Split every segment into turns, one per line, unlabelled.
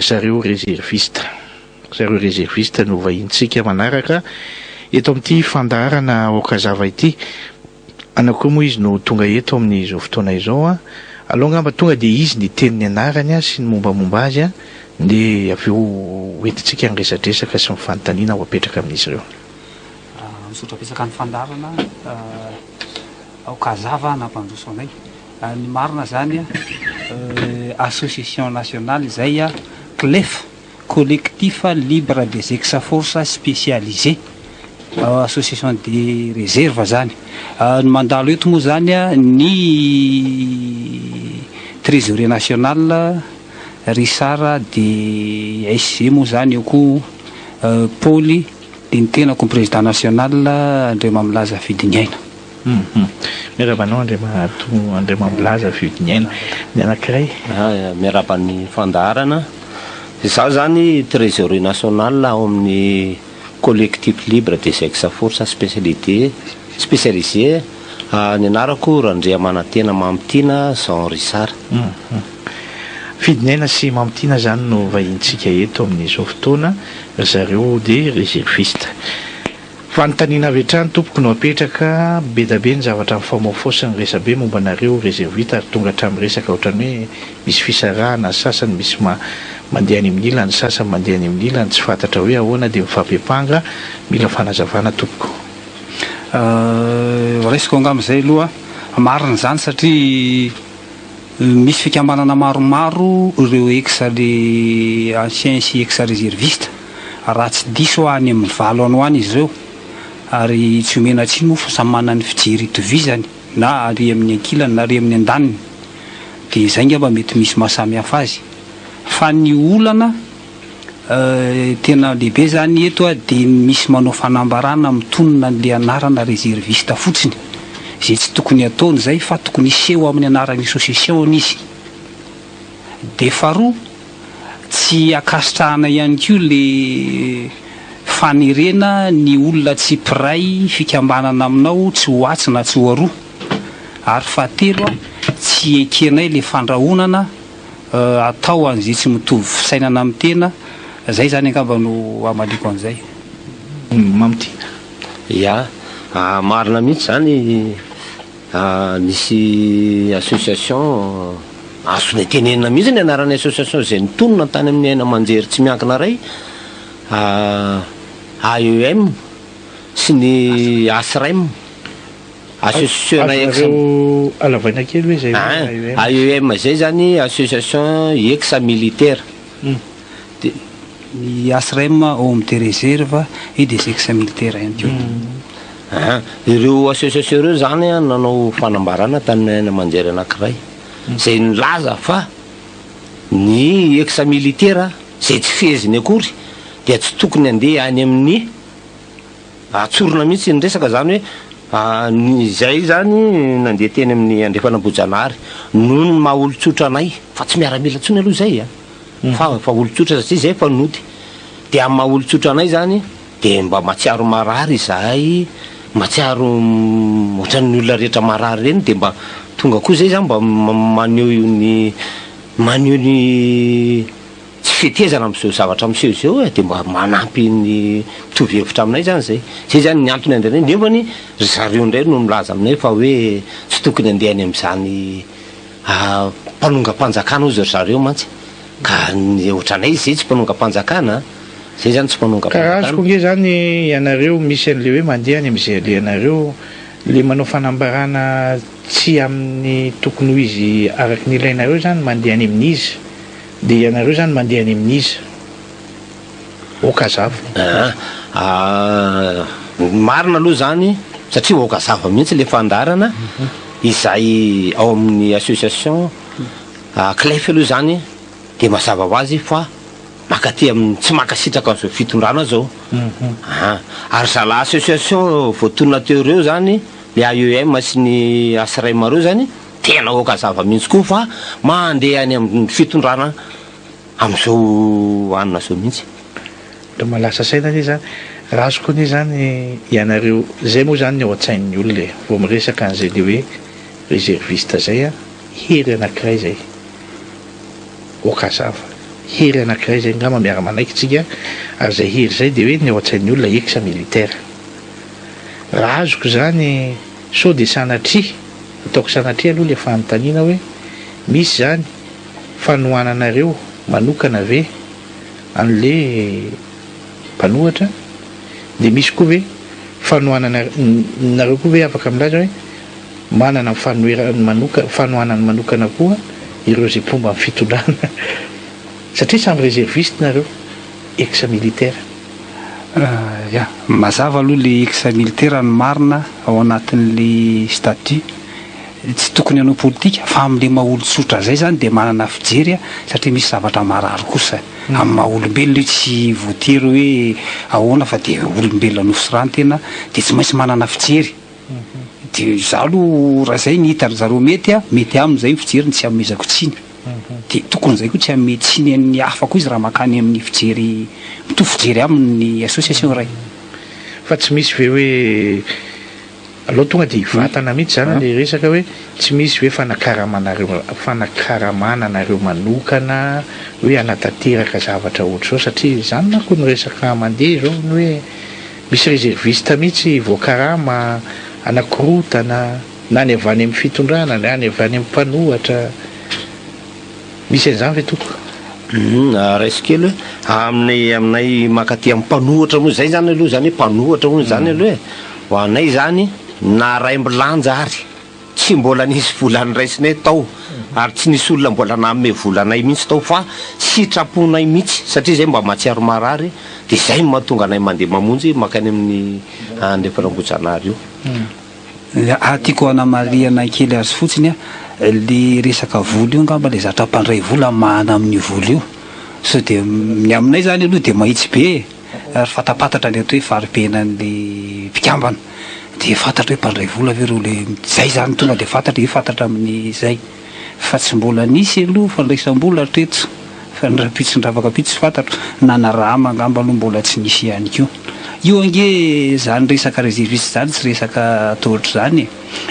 Ry zareo rezervista. Ry zareo rezervista no vahintsika manaraka eto amin'ity fandaharana Aoka Hazava ity. Ana koa moa izy no tonga eto amin'izao fotoana izao an. Aleo angamba tonga dia izy ny hiteny ny anarany sy ny mombamomba azy dia avy eo ho entintsika ny resadresaka sy ny fanontaniana ho apetraka amin'izy ireo.
Misaotra betsaka ny fandaharana Aoka Hazava nampandroso anay. Ny marina zany association nationale izay CLEF, Collectif Libre des Ex-Forces Spécialisées, association des réserves zany. Ny mandalo eto moa zany ny trésorier national Richard de SG moa zany eo koa Paoly de ny tenako ny président national Andriamamilaza Fidiniaina.
Miarahaba anao Andriamatoa Andriamamilaza Fidiniaina. Ny anankiray.
Miarahaba ny fandaharana. Izaho zany trésorier national ao amin'ny Collectif Libre des Ex-Forces Spécialisées, spécialisées. Ny anarako Randriamanantena Mamitiana Jean Richard.
Fidiniaina sy Mamitiana zany no vahintsika eto amin'izao fotoana, ry zareo dia réserviste. Fanontaniana avy hatrany tompoko no apetraka, be da be ny zavatra mifamofosa sy ny resabe momba anareo rezervita ary tonga hatramin'ny resaka ohatran'ny hoe misy fisarahana, ny sasany misy mandeha any amin'ny ilany, ny sasany mandeha any amin'ny ilany, tsy fantatra hoe ahoana dia mifampiampanga, mila fanazavana tompoko.
Raisiko angamba izay aloha, marina izany satria misy fikambanana maromaro ireo ex le ancien sy ex reserviste. Raha tsy diso aho any amin'ny valo any ho any izy ireo ary tsy omena tsiny moa fa samy manana ny fijery itovizany na ary amin'ny ankilany na ary amin'ny andaniny dia izay ngamba mety misy maha samy hafa azy fa ny olana tena lehibe zany eto dia ny misy manao fanambarana mitonona an'ilay anarana reserviste fotsiny izay tsy tokony ataony izay fa tokony hiseho amin'ny anaran'ny association izy dia faharoa Tsy ankasitrahana ihany koa le fanerena ny olona tsy mpiray fikambanana aminao tsy ho atsy na tsy ho aroa. Ary fahatelo, tsy ekenay le fandrahonana atao an'izay tsy mitovy fisainana amin'ny tena, zay zany angamba no hamaliako an'izay.
Mamitiana.
Ya, marina mihitsy zany. Nisy association, azonay tenenina mihitsy ny anaran'ny association izay nitonona tany amin'ny haino aman-jery tsy miankina iray, AEM sy ny ASREM, association ex.
Azonareo halavaina kely ve izay hoe
AEM? AEM izay zany association ex militaire.
Dia ny ASREM homme de réserve et des ex militaires ihany koa.
Aa ireo association ireo zany an nanao fanambarana tany haino aman-jery anakiray izay nilaza fa ny ex militaire izay tsy feheziny akory dia tsy tokony handeha any amin'ny Tsorina mihitsy ny resaka zany hoe ny izay zany nandeha teny amin'ny Andrefan'Ambohijanahary noho ny maha olon-tsotra anay fa tsy miaramila intsony aloha izay a! fa fa olon-tsotra satria izay efa nody dia amin'ny maha olon-tsotra anay zany dia mba mahatsiaro marary izahay, mahatsiaro ohatran'ny olona rehetra marary ireny dia mba tonga koa izay zany mba maneho ny maneho ny Tsy fetezana amin'izao zavatra miseho izao e, dia mba manampy ny mitovy hevitra aminay izany izay. Izay izany ny antony andehanay, nefany ry zareo indray no milaza aminay fa hoe tsy tokony handeha any amin'izany mpanongam-panjakana hozy ry zareo mantsy. Ka ny ohatranay izay tsy mpanongam-panjakana an, izay izany tsy
Ka
mpanongam-panjakana.
azoko ange izany ianareo misy an'ilay hoe mandeha any amin'izay alehanareo, ilay manao fanambarana tsy amin'ny tokony ho izy araka ny ilainareo izany mandeha any amin'iza? Dia ianareo izany mandeha any amin'iza? Okazava.
Aa, ny marina aloha izany, satria Okazava mihitsy ilay fandaharana, izay ao amin'ny association CLEF aloha izany dia mazava ho azy fa mankaty amin'ny tsy mankasitraka an'izao fitondrana izao. Aa, ary zalahy association voatonona teo ireo izany, ny AEM sy ny ASREM ireo izany, Tena aoka hazava mihitsy koa fa mandeha any amin'ny fitondrana amin'izao anona izao mihitsy.
Dia mahalasa saina anie izany. Raha azoko anie izany ianareo, izay moa izany ny ao an-tsain'ny olona e, vao miresaka an'izay le hoe réserviste izay an, hery anankiray izay. Aoka hazava. hery anankiray izay angamba miara-manaiky tsika, ary izay hery izay dia hoe ny ao an-tsain'ny olona ex militaire. Raha azoko izany sao dia sanatria, ataoko sanatria aloha ilay fanontaniana hoe misy izany fanohananareo manokana ve an'le mpanohatra? Dia misy koa ve fanohanana, nareo koa ve afaka milaza hoe manana ny fanoherany manoka, fanohanany manokana koa ireo izay mpomba ny fitondrana? Satria samy réserviste nareo, ex militaire.
Ya, mazava aloha le ex militaire ny marina ao anatin'le statut, tsy tokony hanao politika fa amle maha olon-tsotra zay zany de manana fijery satria misy zavatra marary kosa amin'ny maha olombelona io tsy voatery hoe ahoana fa de olombelona nofo sy rà ny tena de tsy maintsy manana fijery de za aloha raha zay ny hitan-dry zareo mety mety aminy zay ny fijeriny tsy hanomezako tsiny de tokony zay koa tsy hanome tsiny an'ny hafa koa izy raha mankany amin'ny fijery mitovy fijery aminy ny association iray.
Fa tsy misy ve hoe Aleo tonga dia hivatana mihitsy izany ilay resaka hoe tsy misy ve fanakaramanareo fanakaramana anareo manokana hoe hanatanteraka zavatra ohatr'izao satria izany manko no resaka mandeha izao ny hoe misy réserviste mihitsy voakarama hanakorontana na ny avy any amin'ny fitondrana na ny avy any amin'ny mpanohatra. Misy an'izany ve tompoko?
Humm raiso kely hoe amin'ny aminay mankaty amin'ny mpanohitra moa izay zany aloha zany hoe mpanohitra hono zany aloha e, ho anay zany na raimbilanja ary tsy mbola nisy vola noraisinay tao ary tsy nisy olona mbola nanome vola anay mihitsy tao fa sitraponay mihitsy satria zay mba mahatsiaro marary de zay no mahatonga anay mandeha mamonjy mankany amin'ny Andrefan'Ambohijanahary io.
Ah tiako hanamarihana kely azy fotsiny a, le resaka vola io angamba le zatra mpandray vola mahana amin'io vola io, sao de ny aminay zany aloha de mahitsy be e, ary fatapantatra ny atao hoe fari-piainan'le mpikambana, de fantatra hoe mpandray vola ve reo le, zay zany tonga de fantatra, io fantatra amin'ny zay. Fa tsy mbola nisy aloha fandraisam-bola hatreto fa ny rahampitso sy ny rafakampitso tsy fantatro, na na rama angamba aloha mbola tsy nisy ihany koa. Io ange zany resaka reserviste zany tsy resaka atao ohatr'izany e!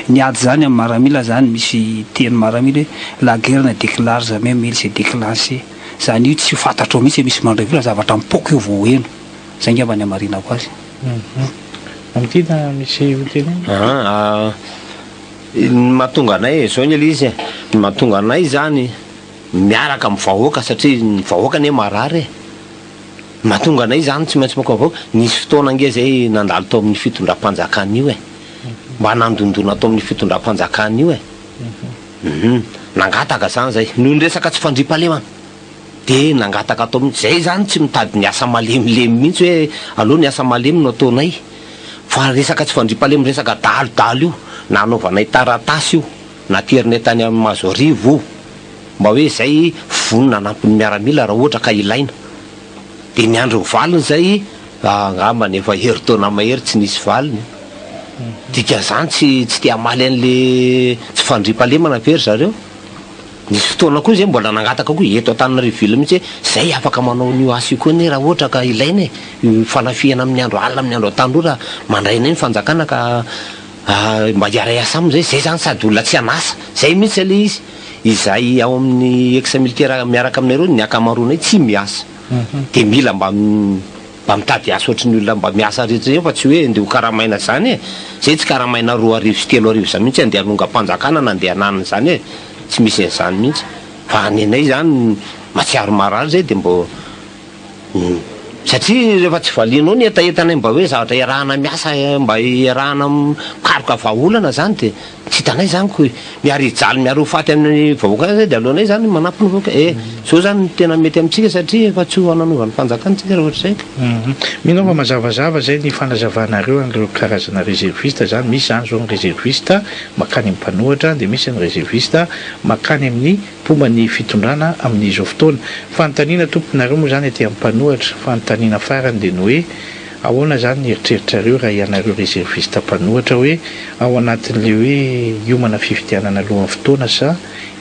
Ny ady zany amin'ny maramila zany misy teny maramila hoe la guerre ne déclare jamais mais il se déclenche, zany io tsy ho fantatrao mihitsy hoe misy mandray vola, zavatra mipoaka io vao heno, zay angamba ny hamarinako azy.
Amin'ity na misy ho tenenina?
Ny mahatonga anay, zao anie le izy e, ny mahatonga anay zany miaraka amin'ny vahoaka satria ny vahoaka anie marary e, ny mahatonga anay zany tsy maintsy mankao vahoaka, nisy fotoana ange zay nandalo tao amin'ny fitondram-panjakana io e, mba nandondona tao amin'ny fitondram-panjakana io e, hum, nangataka zany zay, noho ny resaka tsy fandriampahalemana. Dia nangataka atao mihitsy. Zay zany tsy mitady ny asa malemilemy mihitsy hoe aleo ny asa malemy no ataonay. Fa resaka tsy fandriampahalemana, resaka dalodalo io, nanaovanay taratasy io, naterinay tany amin'ny Mahazoarivo io, mba hoe zay vonona hanampy ny miaramila raha ohatra ka ilaina. Dia niandry ny valiny zay, angambany efa herintaona mahery tsy nisy valiny. Dikan'izany tsy tsy te hamaly an'le tsy fandriampahalemana ve ry zareo? Nisy fotoana koa izay mbola nangataka koa eto Antananarivo ville mihitsy hoe zay afaka manao an'io asa io koa anie raha ohatra ka ilaina e, io fanafihana amin'ny andro alina amin'ny andro atoandro io raha mandray anay ny fanjakana ka mba hiara-hiasa aminy zay, zay zany sady olona tsy an'asa, zay mihitsy ilay izy, izay ao amin'ny ex militaire miaraka aminay ireo ny ankamaroanay tsy miasa, dia mila mba Mba mitady asa ohatry ny olona mba miasa rehetra ireny fa tsy hoe andeha ho karamaina zany e! Zay tsy karamaina 2002 3000 zany mihitsy andeha hanongam-panjakana na andeha hananina zany e! Tsy misy an'izany mihitsy fa nenay zany mahatsiaro marary zay de mbô satria rehefa tsy valianao ny hetahetanay mba hoe zavatra iarahana miasa mba iarahana mikaroka vahaolana zany de Tsy hitanay zany ko e! Miary hijaly miary ho faty amin'ny vahoaka any zay de aleonay zany manampy ny vahoaka e! Zao zany no tena mety amintsika satria efa tsy ho hananovan'ny fanjakana tsika raha ohatr'izay ka.
Mino aho fa mazavazava zay ny fanazavanareo an'ireo karazana reserviste zany, misy zany zao ny reserviste makany amin'ny mpanohatra dia misy ny reserviste makany amin'ny mpomba ny fitondrana amin'izao fotoana. Fanontaniana tompoko nareo moa zany aty amin'ny mpanohatra, fanontaniana farany dia ny hoe Ahoana izany ny eritreritrareo raha ianareo reserviste mpanohatra hoe ao anatin'ilay hoe hiomana fifidianana alohan'ny fotoana sa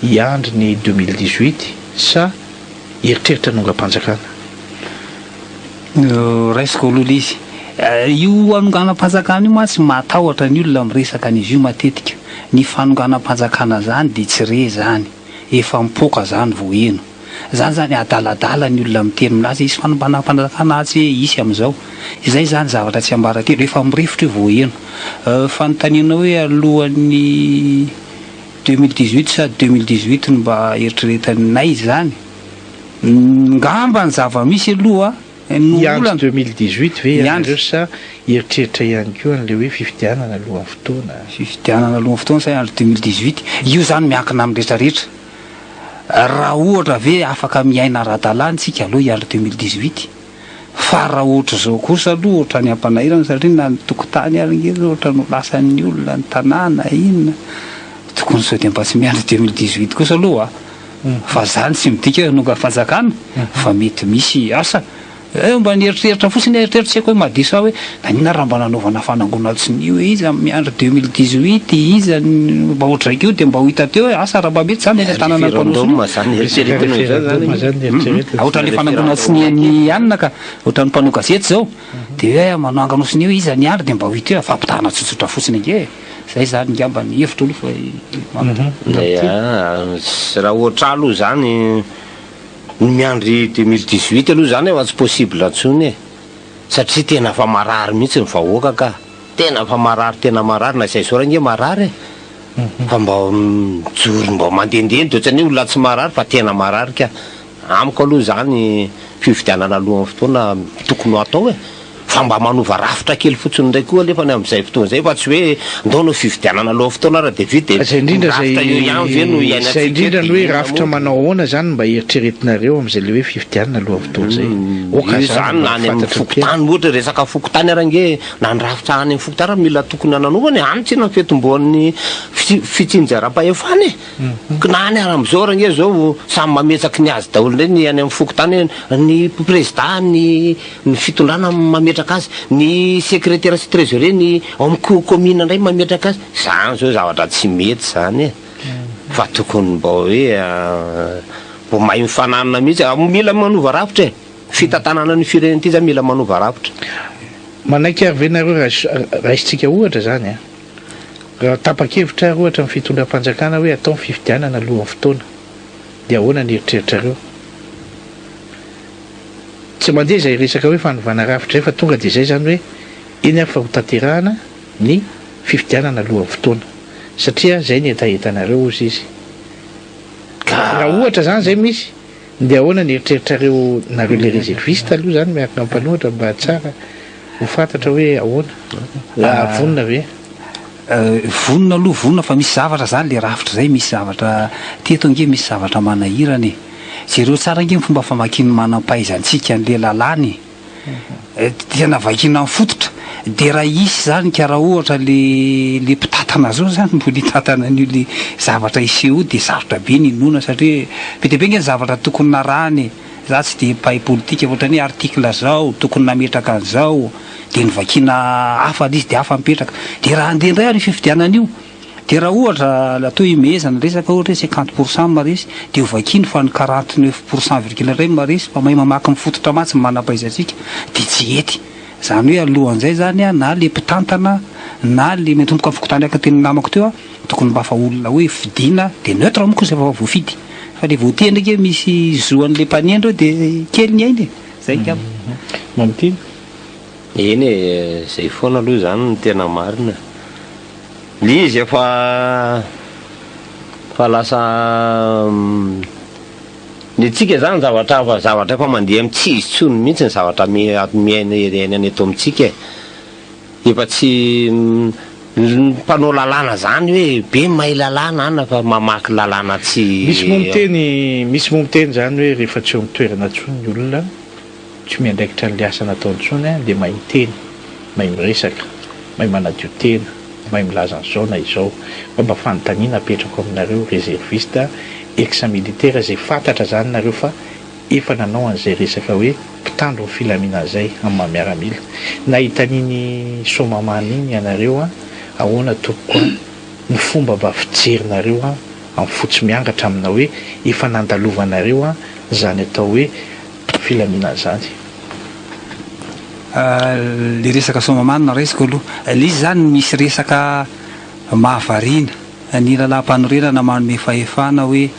hiandry ny 2018 sa hieritreritra hanongam-panjakana?
Raisiko aloha ilay izy. Io hanonganam-panjakana io mantsy mahatahotra ny olona miresaka an'izy io matetika. Ny fanonganam-panjakana izany dia tsy re izany. Efa mipoaka izany vao heno. Zany zany adaladala ny olona miteny milaza hisy fanonganam-panjakana atsy hoe hisy amin'izao. Izay zany zavatra tsiambaratelo, efa mirefotra io vao heno. Fanontaniana hoe alohan'ny 2018 sa 2018 no mba eritreretanay izany? Ngamba ny zava-misy aloha no
Hiandry
olana.
2018 ve
Hiandry.
ianareo sa hieritreritra ihany koa an'ilay hoe fifidianana alohan'ny fotoana?
Fifidianana alohan'ny fotoana sa hiandry 2018? Io izany miankina amin'ny rehetrarehetra. Raha ohatra ve afaka miaina ara-dalàna isika aleo hiandry 2018. Fa raha ohatr'izao kosa aloha ohatran'ny hampanahirana satria na ny tokotany ary nge zao ohatran'ny ho lasan'ny olona ny tanàna inona. Tokony sao dia mba tsy miandry 2018 kosa aloha a! Fa zany tsy midika hoe hanonga fanjakana fa mety misy asa eh mba nieritreritra fotsiny aho eritreritra tsy haiko hoe mahadiso ahy hoe naninona raha mba nanaovana fanangonan-tsonia hoe iza miandry 2018 iza mba ohatr'izay koa dia mba ho hita teo hoe asa raha mba mety zany any an-tanana ny mpanao
Referendum zany eritreretina izao zany
Referendum zany eritreretina.
Ohatran'ilay fanangonan-tsonia ny anona ka ohatran'ny mpanao gazety izao dia hoe manangana sonia hoe iza niandry dia mba ho hita eo fampitahana tsotsotra fotsiny ange e. Zay zany ngamba ny hevitro aloha fa
Ya, raha ohatra aloha zany ny miandry 2018 aloha zany efa tsy possible intsony e, satria tena efa marary mihitsy ny vahoaka ka, tena efa marary tena marary na izay zao ange marary e, fa mba mijoro mba mandehandeha de ohatran'ny hoe olona tsy marary fa tena marary ka. Amiko aloha izany fifidianana alohan'ny fotoana tokony ho atao e! Fa mba manova rafitra kely fotsiny indray koa alefany amin'izay fotoana izay fa tsy hoe ndao hanao fifidianana alohan'ny fotoana ary dia vita dia
Izay indrindra
ny rafitra eo ihany ve no
izay izay
iainantsika eto
indrindra
dia
ny hoe
inona
rafitra
moa?
manao ahoana izany mba eritreretinareo amin'izay ilay hoe fifidianana alohan'ny fotoana izay? Aoka
Io
izany
izany
mba
na
ho
any amin'ny
fantatry ny mpihaino.
fokontany ohatra resaka fokontany ary ange na ny rafitra any amin'ny fokontany ary mila tokony hananovana e! Any tsinona ny fitomboan'ny fitsinjaram-pahefana e! Kna any ary amzao range zao samy mametsaky ny azy daholo ndray ny any am fokontany ny prezida ny ny fitondrana mametraka azy ny sekretera sy tresorier ny ao am commune ndray mametraka azy zany zao zavatra tsy mety zany e fa tokony mba hoe mbo mahay mifananina mihitsy mila manova rafitra e fitantanana ny firenena ty zany mila manova rafitra.
Manaiky ary ve nareo raha raisintsika ohatra zany an! Raha tapa-kevitra ary ohatra ny fitondram-panjakana hoe atao ny fifidianana alohan'ny fotoana dia ahoana ny eritreritrareo? Tsy mandeha izay resaka hoe fanovana rafitra izay fa tonga dia izay izany hoe eny ary fa ho tanterahana ny fifidianana alohan'ny fotoana satria izay ny hetahetanareo hozy izy.
Ka
Raha ohatra izany izay misy dia ahoana ny eritreritrareo nareo le reserviste aloha izany miaraka amin'ny mpanohitra mba tsara Ho fantatra hoe ahoana? Vonona ve?
Vonona aloha vonona fa misy zavatra zany le rafitra zay misy zavatra teto ange misy zavatra manahirana e! Jereo tsara ange ny fomba famakian'ny manam-pahaizantsika an'le lalàna e! Tena vakiana amin'ny fototra de raha hisy zany ka raha ohatra le le mpitantana zao zany mbola hitantana an'io le zavatra hiseho io de sarotra be ny hinoana satria be dia be ange ny zavatra tokony narahana e! Za tsy dia mpahay politika fa ohatran'ny hoe article zao, tokony nametraka an'izao, dia novakiana hafa ilay izy dia hafa mipetraka. Dia raha handeha indray ary io fifidianana io, dia raha ohatra atao ihomehezana ny resaka ohatra hoe 50 pour cent maharesy, dia hovakiany fa ny 49 pour cent virgule iray no maharesy fa mahay mamaky ny fototra mantsy ny manam-pahaizantsika, dia tsy hety. Izany hoe alohan'izay izany na ilay mpitantana na ilay miantomboka amin'ny fokontany araka ny tenin'ny namako teo, Tokony mba fa olona hoe fidiana de neutre moa kosa efa voafidy fa le voatendry ange misy zo an'le mpanendry eo de kely ny ainy e! Zay angamba.
Mamitiana?
Eny e, zay foana aloha zany no tena marina. Le izy efa efa lasa ny antsika zany zavatra hafa zavatra efa mandeha amin'ny tsy izy intsony mihitsy ny zavatra miaina iainana eto amintsika e. Efa tsy ny mpanao lalàna zany hoe be mahay lalàna an fa mamaky lalàna tsy.
Misy moa miteny misy moa miteny zany hoe rehefa tsy eo amin'ny toerana intsony ny olona, tsy miandraikitra an'ilay asa nataony intsony an, dia mahay miteny, mahay miresaka, mahay manadio tena, mahay milaza an'izao na izao. Fa mba fanontaniana apetrako aminareo réserviste, ex militaire izay fantatra zany nareo fa Efa nanao an'izay resaka hoe mpitandro ny filaminana izay amin'ny maha miaramila. Nahita an'iny Soamamana iny ianareo an, ahoana tompoko an, ny fomba mba fijerinareo an, amin'ny fo tsy miangatra amina hoe efa nandalovanareo an izany atao hoe filaminana izany.
Le resaka Soamamanina raisiko aloha. Le izy izany misy resaka mahavariana. Ny lalàm-panorenana manome fahefana hoe.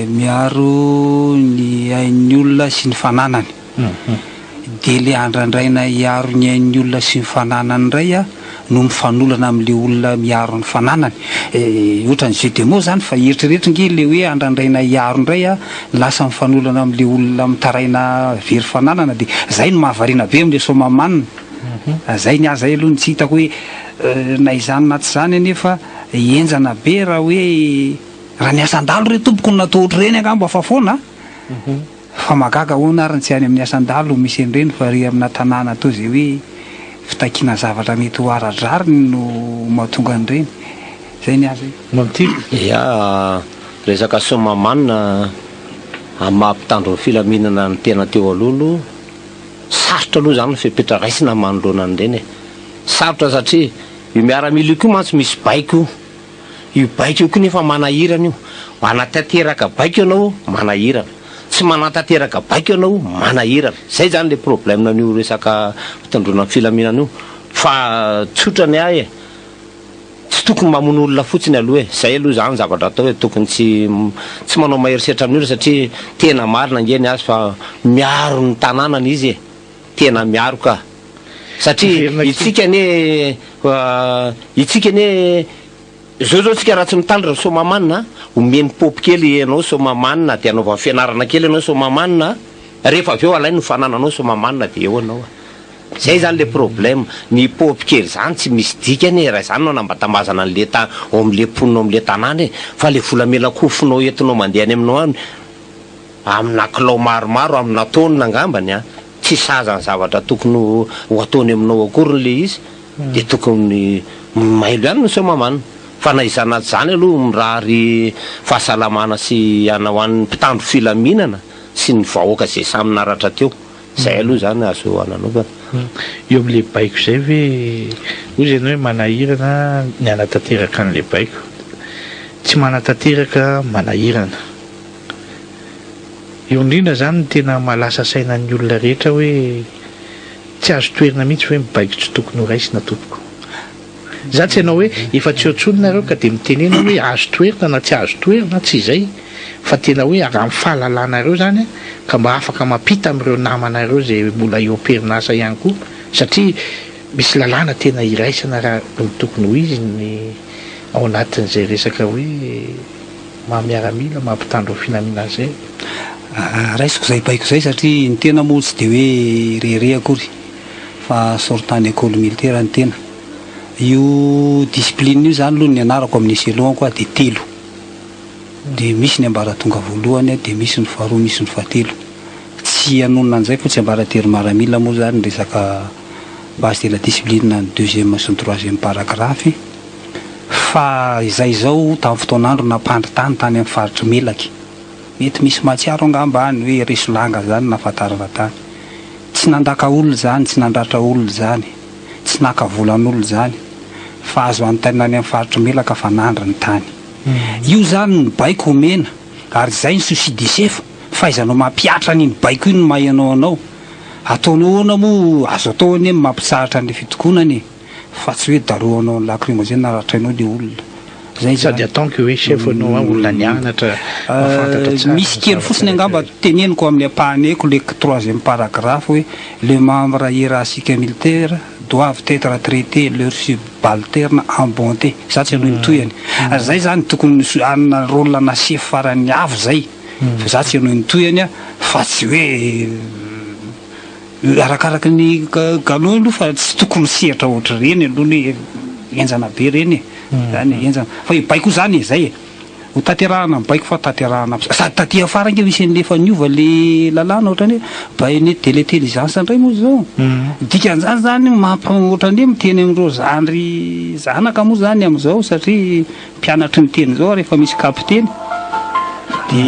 Miaro ny ain'ny olona sy ny fananany. Dia ilay andrandraina hiaro ny ain'ny olona sy ny fananany indray no mifanolana amin'ilay olona miaro ny fananany. Ohatran'ny jeu de mots izany fa eritrereto nge ilay hoe andrandraina hiaro indray lasa mifanolana amin'ilay olona mitaraina very fananana dia izay no mahavariana be amin'ilay Soamahamanina. Izay ny ahy izay aloha no tsy hitako hoe na izany na tsy izany anefa henjana be raha hoe Raha ny asan-dalo re tompoko no natao ohatr'ireny angamba fa foana a! Fa mahagaga ahoana ary ny tsy any amin'ny asan-dalo misy an'ireny fa ary amina tanàna toa izay hoe fitakiana zavatra mety ho ara-drariny no mahatonga an'ireny. Izay ny ahy izay.
Mamtiry.
Ya, resaka Soamahamanina amin'ny maha mpitandro ny filaminana ny tena teo aloha aloha, sarotra aloha izany ny fepetra raisina manoloana an'ireny e! Sarotra satria io miaramila io koa mantsy misy baiko. Io baiko io koa nefa manahirana io. Manatanteraka baiko ianao, manahirana. Tsy manatanteraka baiko ianao, manahirana. Zay zany le problème an'io resaka fitandroana ny filaminana io. Fa tsotra ny ahy e, tsy tokony mamono olona fotsiny aloha e. Zay aloha zany zavatra atao e, tokony tsy tsy manao mahery setra amin'ny olona satria tena marina ange ny azy fa miaro ny tanànany izy e. Tena miaro ka. Satria itsika anie itsika anie zao zao tsika raha tsy mitandrina Soamahamanina omeny paopy kely ianao Soamahamanina dia anaovany fianarana kely ianao Soamahamanina rehefa avy eo alainy ny fanananao Soamahamanina dia eo ianao. Zay zany le problème, ny paopy kely zany tsy misy dikany e, raha izany no anambatambazana an'le ta ao amle mponina ao amle tanàna e, fa le volamena kofonao entinao mandeha any aminao any amina kilao maromaro, amina taonina angambany an, tsy sahaza ny zavatra tokony ho ataony aminao akory le izy dia tokony mailo ihany ny Soamahamanina. Fa na izany na tsy izany aloha mirary fahasalamana sy ana ho an'ny mpitandro filaminana sy ny vahoaka izay samy naratra teo. Izay aloha izany azo ananaovana.
Eo amin'ilay baiko izay ve, hoy izy ianao hoe manahirana ny hanatanteraka an'ilay baiko. Tsy manatanteraka manahirana. Eo indrindra izany no tena mahalasa saina ny olona rehetra hoe tsy azo toherina mihitsy ve ny baiko tsy tokony ho raisina tompoko? Za tsy hanao hoe efa tsy eo intsony nareo ka dia mitenena hoe azo toherina na tsy azo toherina, tsy izay fa tena hoe raha ny fahalalanareo izany ka mba afaka mampita amin'ireo namanareo izay mbola eo am-perinasa ihany koa satria misy lalàna tena iraisana raha ny tokony ho izy ny ao anatin'izay resaka hoe Maha miaramila, maha mpitandro ny filaminana izay.
Raisiko izay baiko izay satria ny tena moa tsy dia hoe rehareha akory fa sortant ny école militaire ny tena. Io discipline io izany aloha ny nianarako amin'ny échelon-ko dia telo. Dia misy ny ambaratonga voalohany dia misy ny faharoa misy ny fahatelo. Tsy hanonona an'izay fa tsiambaratelo maramila moa izany resaka base de la discipline ny deuxième sy ny troisième paragraphe. Fa izay izao tamin'ny fotoan'andro nampandry tany tany amin'ny faritr'i Melaky. Mety misy mahatsiaro angamba any hoe Resolanga izany nahafantarana tany. Tsy nandaka olona izany, tsy nandratra olona izany, tsy naka volan'olona izany, fa azo anontaniana any amin'ny faritr'i Melaka fa nandry ny tany. Io izany ny baiko omena, ary izay ny souci du chef, fahaizanao mampihatra an'iny baiko iny no maha ianao anao. Ataonao ahoana moa, azo atao anie ny mampitsahatra an'ilay fitokonana e. Fa tsy hoe darohanao ny lacrymogène haratrainao le olona.
Zay Sady en tant que hoe chef anao an, olona nianatra, mahafantatra tsara
Misy
ny
kely
zavatra
fotsiny angamba
rehetra.
teneniko amin'ny ampahany haiko le troisième paragraphe hoe les membres hiérarchiques militaires doivent être traités leurs subalternes en bonté. Za tsy hanohy ny tohiny. Zay zany tokony hanana rôle ana chef farany avo zay. Fa za tsy hanohy ny tohiny fa tsy hoe Arakaraky ny galon aloha fa tsy tokony sehatra ohatr'ireny aloha ny henjana be ireny e, zany e, henjana. Fa io baiko io zany e, zay e, ho tanterahana ny baiko fa tanterahana sady taty afara ange misy an'le efa niova le lalàna ohatran'ny hoe baïonnette de l'intelligence indray moa zao. Dikan'izany zany mampa ohatran'ny hoe miteny amin'ireo zandry zanaka moa zany amin'izao satria mpianatry ny teny zao ary efa misy kapiteny de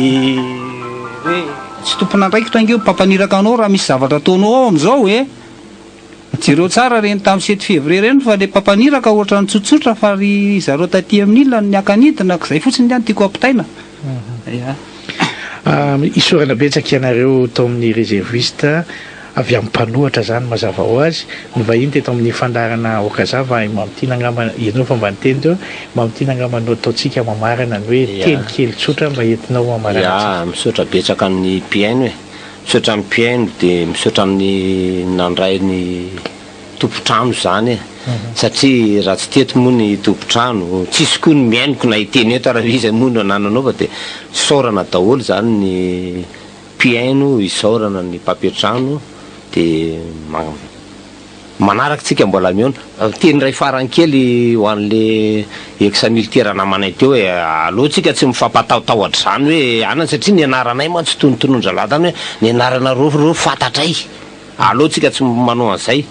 hoe. Tsy tompon'andraikitra ange io mpampaniraka anao raha misy zavatra ataonao ao amin'izao e! Jereo tsara ireny tamin'ny sept février ireny fa le mpampaniraka ohatran'ny tsotsotra fa ry zareo taty amin'ny ilany niaka-nidina ka izay fotsiny ny ahy no tiako ampitaina. Ya.
Isaorana betsaka ianareo tao amin'ny Réserviste. Avy amin'ny mpanohatra izany mazava ho azy. Ny vahiny teto amin'ny fandaharana Aokazava i Mamitiana angamba, ianao efa mba niteny teo, Mamitiana angamba no ataontsika mamarana ny hoe teny kely tsotra mba entinao hamaranantsika.
Ya, misaotra betsaka ny mpihaino e. Misaotra ny mpihaino dia misaotra ny nandray ny tompon-trano izany e. Satria raha tsy teto moa ny tompon-trano, tsisy koa ny mihainoko na hiteny eto ary iza moa no anananao fa dia isaorana daholo izany ny mpihaino, isaorana ny mpampiantrano dia manaraka tsika mbola mihaona. Teny iray farany kely ho an'le ex militaire namanay teo hoe aleo tsika tsy mifampatahotahotra izany hoe anana satria ny anaranay mantsy tonotonon-drahalahy tany hoe ny anaranareo reo fantatray. Aleo tsika tsy manao an'izay.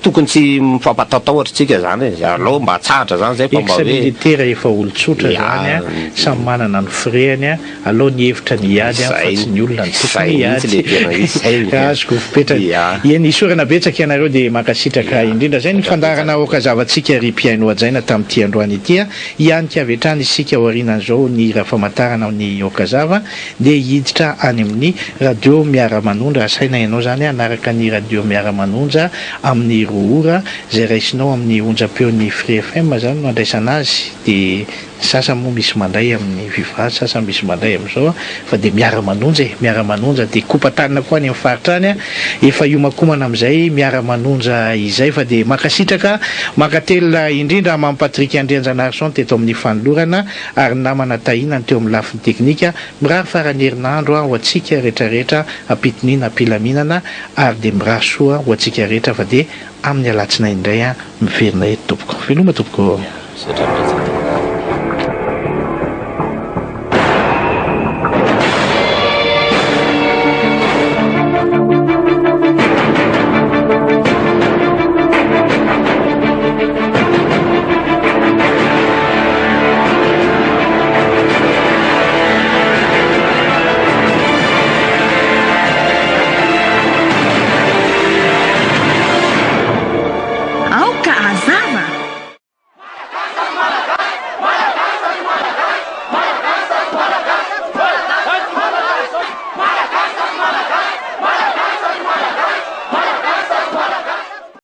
Tokony tsy mifampatahotahotra tsika zany e, aleo mba atsahatra zany zay fa mba hoe.
Ex militaire efa olon-tsotra zany a, samy manana ny firehany a, aleo ny hevitra ny hiady a fa tsy ny olona no tokony hiady. Azoko fipetrany. Eny, isaorana betsaka ianareo dia mankasitraka indrindra. Zay ny fandaharana Aoka Zava-tsika ry mpihaino hajaina tamin'ity androany ity a. Hianika avy hatrany isika aorianan'izao ny hira famantarana ny Aoka Zava. Ndeha hiditra any amin'ny Radio Miara-manondra, asaina ianao izany hanaraka ny Radio Miara-manonja amin'ny roa ora, izay raisinao amin'ny onjam-peon'ny Free FM izany no andraisana azy, dia ny sasany moa misy mandray amin'ny Viva, ny sasany misy mandray amin'izao fa dia miara-manonja e, miara-manonja, dia kopa-tanana koa any amin'ny faritra any, efa hiomankomana amin'izay miara-manonja izay fa dia mankasitraka, mankatelina indrindra Mamy Patrick Andrianjanarison teto amin'ny fanolorana. ary ny namana Tahiana ny teo amin'ny lafiny teknika, mirary faran'ny herinandro ho antsika rehetra rehetra am-pitoniana am-pilaminana ary dia mirary soa ho antsika rehetra fa dia amin'ny alatsinainy indray miverina eto tompoko. Veloma tompoko.
Misaotra betsaka.